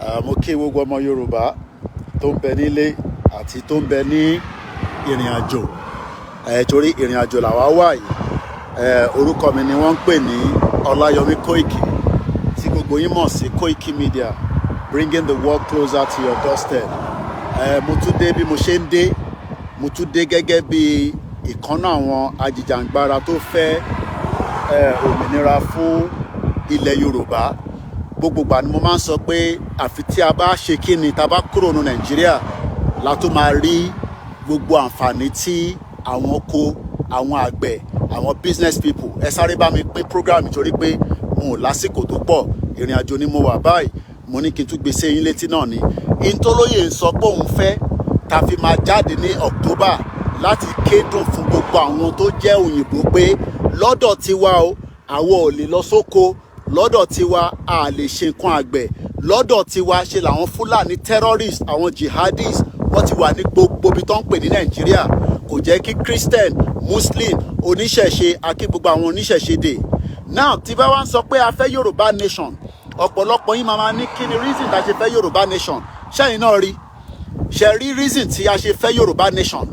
Mo kí gbogbo ọmọ Yorùbá tó ń bẹ nílé àti tó ń bẹ ní ìrìn àjò, torí ìrìn àjò làwa wà yìí. Orúkọ mi ni wọ́n ń pè ní Ọláyọmí Kóìkì, tí gbogbo yín mọ̀ sí Kóìkì Media, bringing the world closer to your doorstep. Mo tún dé bí mo ṣe ń dé. Mo tún dé gẹ́gẹ́ bí ìkànnà àwọn ajìjàǹgbara tó fẹ́ òmìnira fún ilẹ̀ Yorùbá. Gbogbo ìgbà ni mo máa ń sọ pé àfi tí a bá ṣe kí ni, tá a bá kúrò ní Nàìjíríà, la tó máa rí gbogbo àǹfààní tí àwọn oko, àwọn àgbẹ̀, àwọn business people. Ẹ sáré bá mi pín program torí pé mo ò lásìkò tó pọ̀. Ìrìn àjò ni mo wà báyìí. Mo ní kí n tún gbé sí eyín létí náà ni ìtòlóyè ń sọ pé òun fẹ́ ta fi máa jáde ní October láti kédùn fún gbogbo àwọn tó jẹ́ òyìnbó pé lọ́dọ̀ tiwa o, àwọn ò lè lọ sóko lọ́dọ̀ tiwa, a lè ṣe nǹkan àgbẹ̀ lọ́dọ̀ tiwa. Ṣe làwọn Fúlàní terrorists, àwọn jihadists, wọ́n ti wà ní gbogbo ibi tó ń pè ní Nàìjíríà. Kò jẹ́ kí Christian, Muslim, oníṣẹ̀ṣe, akí gbogbo àwọn oníṣẹ̀ṣe dè. Now, tí bá wá ń sọ pé a fẹ́ Yorùbá nation, ọ̀pọ̀lọpọ̀ yín máa ma ní, kí ni reason tá a ṣe fẹ́ Yorùbá nation? Ṣẹ́yìn náà rí ṣe rí reason tí a ṣe fẹ́ Yorùbá nation?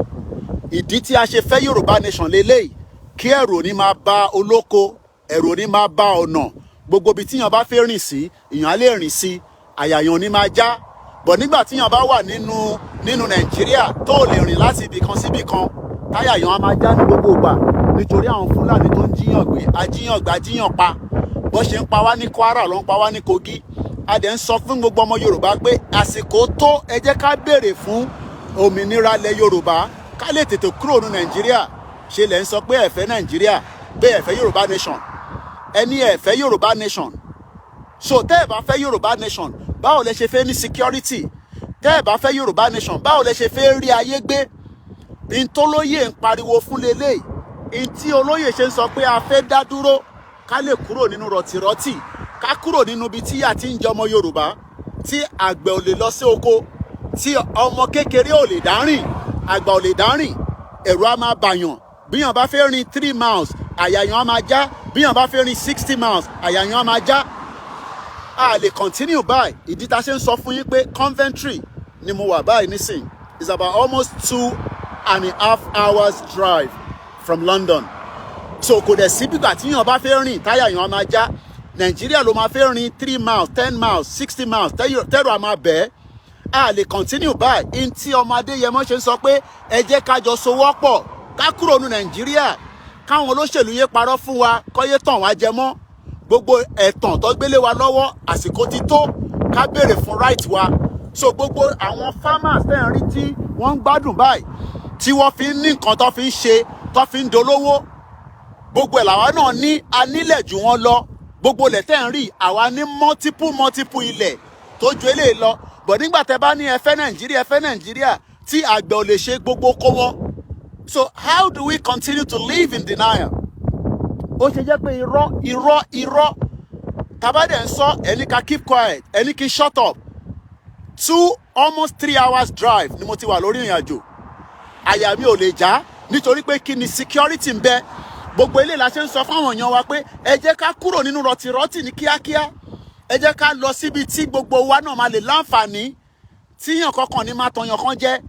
Ìdí tí a ṣe fẹ́ Yorùbá nation lélẹ́yìí: kí ẹ̀rù ò ní máa bá olóko, ẹ̀rù ò ní máa bá ọ̀nà. Gbogbo ibi tíyàn bá fẹ́ rìn sí, èèyàn á lè rìn sí, àyà yàn ò ní máa já bọ̀. Nígbà tíyàn bá wà nínú Nàìjíríà, tó lè rìn láti ibì kan síbì kan, táyà yàn á máa já ní gbogbo ìgbà nítorí àwọn Fúlàní tó ń jíyàn gbé, ajíyàn gbé, ajíyàn pa. Bó ṣe ń pa wá ní Kwara ló ń pa wá ní Kogi. A dẹ̀ ń sọ fún gbogbo ọmọ Yorùbá pé àsìkò tó, ẹ jẹ́ ká béèrè fún òmìnira ilẹ̀ Yorùbá, ká lè tètè kúrò ní Nàìjíríà. Ṣe lẹ̀ ń sọ pé ẹ fẹ́ Nàìjíríà, pé ẹ fẹ́ Yorùbá nation? Ẹni ẹ fẹ́ Yorùbá nation. So tẹ́ ẹ bá fẹ́ Yorùbá nation, báwo lẹ ṣe fẹ́ ní security? Tẹ́ ẹ bá fẹ́ Yorùbá nation, báwo lẹ ṣe fẹ́ rí ayé gbé? Ntólóyè ń pariwo fún leléyìí, ntí olóyè ṣe ń sọ pé a fẹ́ dá dúró, ká lè kúrò nínú rọ̀tìrọ̀tì, ká kúrò nínú ibi tí a ti ń jẹ ọmọ Yorùbá, tí àgbẹ̀ ò lè lọ sí oko, tí ọmọ kékeré ò lè dá rìn, àgbà ò lè dá rìn, ẹ̀rù á máa bàyàn. Bíyàn bá fẹ́ rìn 3 miles, àyà yàn á máa já. Bíyàn bá fẹ́ rìn 60 miles, àyà yàn á máa já. A lè continue báyìí. Ìdí tá a ṣe ń sọ fún yín pé Coventry ni mo wà báyìí nísìn, is about almost 2.5 hours drive from London. So kò dẹ̀ sí bígbà tí yàn bá fẹ́ rìn, táyà yàn á máa já. Nàìjíríà ló máa fẹ́ rìn 3 miles, 10 miles, 60 miles, tẹ́rù á máa bẹ́ẹ̀. A lè continue báyìí. N tí ọmọ Adéyẹmọ ṣe ń sọ pé ẹ jẹ́ ká jọ sowọ́pọ̀, ká kúrò ní Nàìjíríà, káwọn olóṣèlú yé parọ́ fún wa, kọ́yé tàn wá jẹ mọ́ gbogbo ẹ̀tàn tó gbélé wa lọ́wọ́. Àsìkò ti tó ká béèrè fún right wa. So gbogbo àwọn farmers tẹ́ ń rí tí wọ́n ń gbádùn báyìí, tí wọ́n fi ń ní nǹkan tó fi ń ṣe, tó fi ń dolówó, gbogbo ẹ̀ làwa náà ní. Anílẹ̀ jù wọ́n lọ. Gbogbo ilẹ̀ tẹ́ ń rí, àwa ní multiple multiple ilẹ̀ tó ju eléyìí lọ. But nígbà tẹ́ bá ní ẹ fẹ́ Nàìjíríà, ẹ fẹ́ Nàìjíríà, tí àgbẹ̀ ò lè ṣe gbogbo kó wọn, so how do we continue to live in denial? Ó ṣe jẹ́ pé irọ́, irọ́, irọ́ tabadẹ̀ ń sọ, ẹni ká keep quiet, ẹni kí shut up. 2, almost 3 hours drive ni mo ti wà lórí ìrìn àjò. Àyà mi ò lè já nítorí pé kí ni? Security ń bẹ. Gbogbo eléyìí la ṣe ń sọ fáwọn èèyàn wa pé ẹ jẹ́ ká kúrò nínú rọ̀tìrọ̀tì ní kíákíá. Ẹ jẹ́ ká lọ síbi tí gbogbo wa náà máa lè láǹfààní, tíyàn kankan ní máa tọyàn kan jẹ́.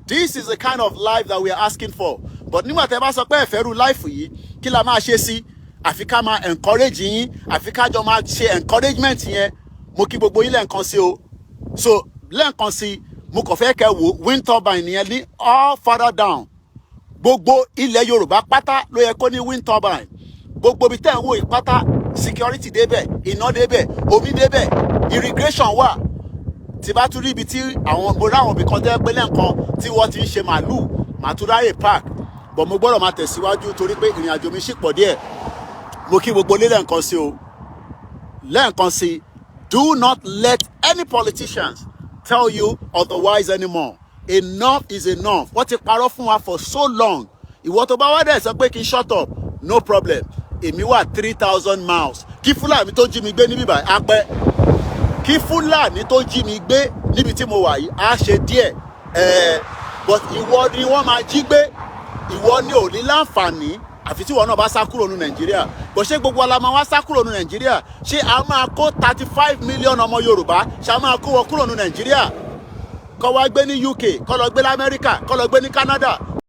This is the kind of life that we are asking for. But nígbà tẹ́ bá sọ pé ẹ fẹ́ ru life yìí, kí la máa ṣe sí? Àfi ká máa encourage yín, àfi ká jọ máa ṣe encouragement yẹn. Mo kí gbogbo yín lẹ́ẹ̀kan sí o. So lẹ́ẹ̀kan sí, mo kàn fẹ́ kẹ́ wo wind turbine yẹn ní all further down. Gbogbo ilẹ̀ Yorùbá pátá ló yẹ kó ní wind turbine. Gbogbo ibi tẹ́ ń wò yìí pátá, security débẹ̀, iná débẹ̀, omi débẹ̀, irrigation wà. Tí bá tún rí ibi tí àwọn, mo rí àwọn ibì kan tẹ́ pé lẹ́ǹkan tí wọ́n ti ń ṣe màálù, màá tún ráyè park, but mo gbọ́dọ̀ máa tẹ̀síwájú torí pé ìrìn àjò mi ṣì pọ̀ díẹ̀. Mo kí gbogbo ilé lẹ́ǹkan sí o. Lẹ́ǹkan sí, do not let any politicians tell you otherwise anymore. Enough is enough. Wọ́n ti parọ́ fún wa for so long. Ìwọ tó bá wá dẹ̀ sọ pé kí n shut up, no problem. Èmi wà 3,000 miles. Kí Fúlàní tó jí mi gbé níbí báyìí á pẹ́. Kí Fúlàní tó jí mi gbé níbi tí mo wà yìí á ṣe díẹ̀ ẹ̀ẹ́, but ìwọ ni wọ́n máa jí gbé. Ìwọ ni ò ní láǹfààní. Àfi tí wọn náà bá sá kúrò ní Nàìjíríà. Bó ṣe gbogbo wa la máa wá sá kúrò ní Nàìjíríà? Ṣé a máa kó 35 million ọmọ Yorùbá, ṣé a máa kó wọn kúrò ní Nàìjíríà, kó wá gbé ní UK, kó lọ gbé lamẹ́ríkà, kó lọ gbé ní Canada?